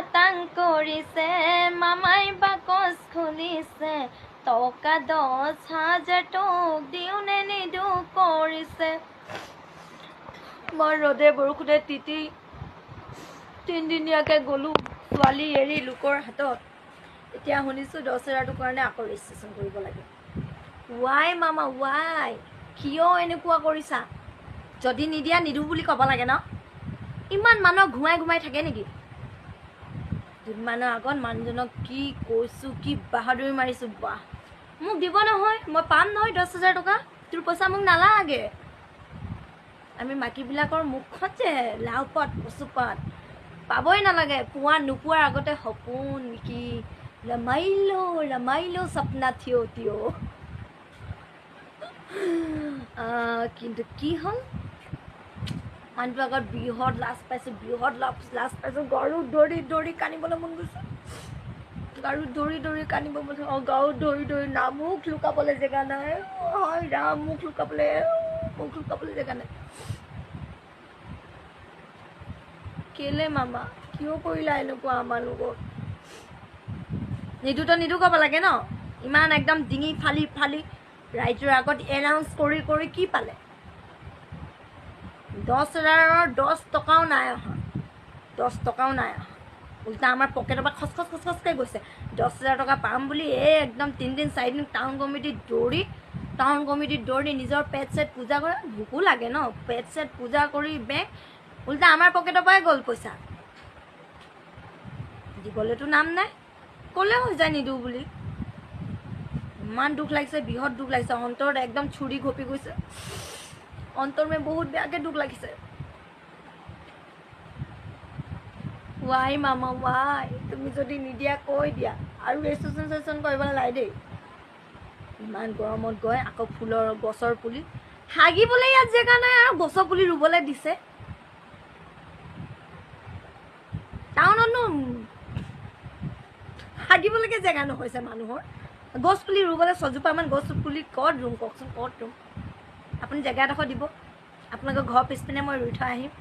খাটাং কৰিছে, মামাই বাকচ খুলিছে, টকা 10,000 তোক দিওঁ নে নিদিওঁ কৰিছে। মই ৰ'দে বৰষুণে তিতি তিনিদিনীয়াকৈ গ'লোঁ ছোৱালী এৰি লোকৰ হাতত। এতিয়া শুনিছোঁ 10,000টোৰ কাৰণে আকৌ ৰেজিষ্ট্ৰেশ্যন কৰিব লাগে। ৱাই মামা ৱাই, কিয় এনেকুৱা কৰিছা? যদি নিদিয়া নিদিওঁ বুলি ক'ব লাগে ন? ইমান মানুহক ঘুমাই ঘুমাই থাকে নেকি? দুদিনমানৰ আগত মানুহজনক কি কৈছোঁ, কি বাহাদুৰি মাৰিছোঁ, বাহ মোক দিব নহয়, মই পাম নহয় 10,000 টকা, তোৰ পইচা মোক নালাগে। আমি মাইকীবিলাকৰ মুখত যে লাও পাত কচু পাত পাবই নালাগে, পোৱা নোপোৱাৰ আগতে সপোন কি ৰমাইলো ৰমাইলো সপনা থিয় থিয়। কিন্তু কি হ'ল, মানুহটোৰ আগত বৃহৎ লাজ পাইছোঁ, বৃহৎ লাজ পাইছোঁ। গাৰুত ধৰি ধৰি কান্দিবলৈ মন গৈছে, গাৰুত ধৰি ধৰি কান্দিব মন গৈছে। অঁ, গাৰুত ধৰি ধৰি না, মুখ লুকাবলৈ জেগা নাই। হয় ৰাম, মুখ লুকাবলৈ জেগা নাই। কেলে মামা, কিয় কৰিলা এনেকুৱা আমাৰ লগত? নিদোতো নিদো ক'ব লাগে ন? ইমান একদম ডিঙি ফালি ফালি ৰাইজৰ আগত এনাউন্স কৰি কৰি কি পালে? 10,000ৰ 10 টকাও নাই অহা, 10 টকাও নাই অহা। উল্টা আমাৰ পকেটৰ পৰা খচ খচ খচ খচকৈ গৈছে। 10,000 টকা পাম বুলি এই একদম 3 দিন 4 দিন টাউন কমিটিত দৌৰি নিজৰ পেট চেট পূজা কৰি, ভোকো লাগে ন, পেট চেট পূজা কৰি বেংক উল্টা আমাৰ পকেটৰ পৰাই গ'ল পইচা। দিবলৈতো নাম নাই, ক'লে হৈ যায় নিদিওঁ বুলি। ইমান দুখ লাগিছে, বৃহৎ দুখ লাগিছে, অন্তৰত একদম ছুৰী ঘপি গৈছে। অন্তৰ মে বহুত বেয়াকৈ দুখ লাগিছে। ৱাই মামা ৱাই, তুমি যদি নিদিয়া কৈ দিয়া, আৰু ৰেজিষ্ট্ৰেশ্যন চেজিষ্ট্ৰেশ্যন কৰিব নালাগে দেই। ইমান গৰমত গৈ আকৌ ফুলৰ গছৰ পুলি হাগিবলৈ ইয়াত জেগা নাই, আৰু গছৰ পুলি ৰুবলৈ দিছে। টাউনতনো হাগিবলৈকে জেগা নহৈছে মানুহৰ, গছ পুলি ৰুবলৈ ছজোপামান গছ পুলি ক'ত ৰুম কওকচোন, ক'ত ৰুম? আপুনি জেগা এডোখৰ দিব, আপোনালোকৰ ঘৰৰ পিছপিনে মই ৰুই থৈ আহিম।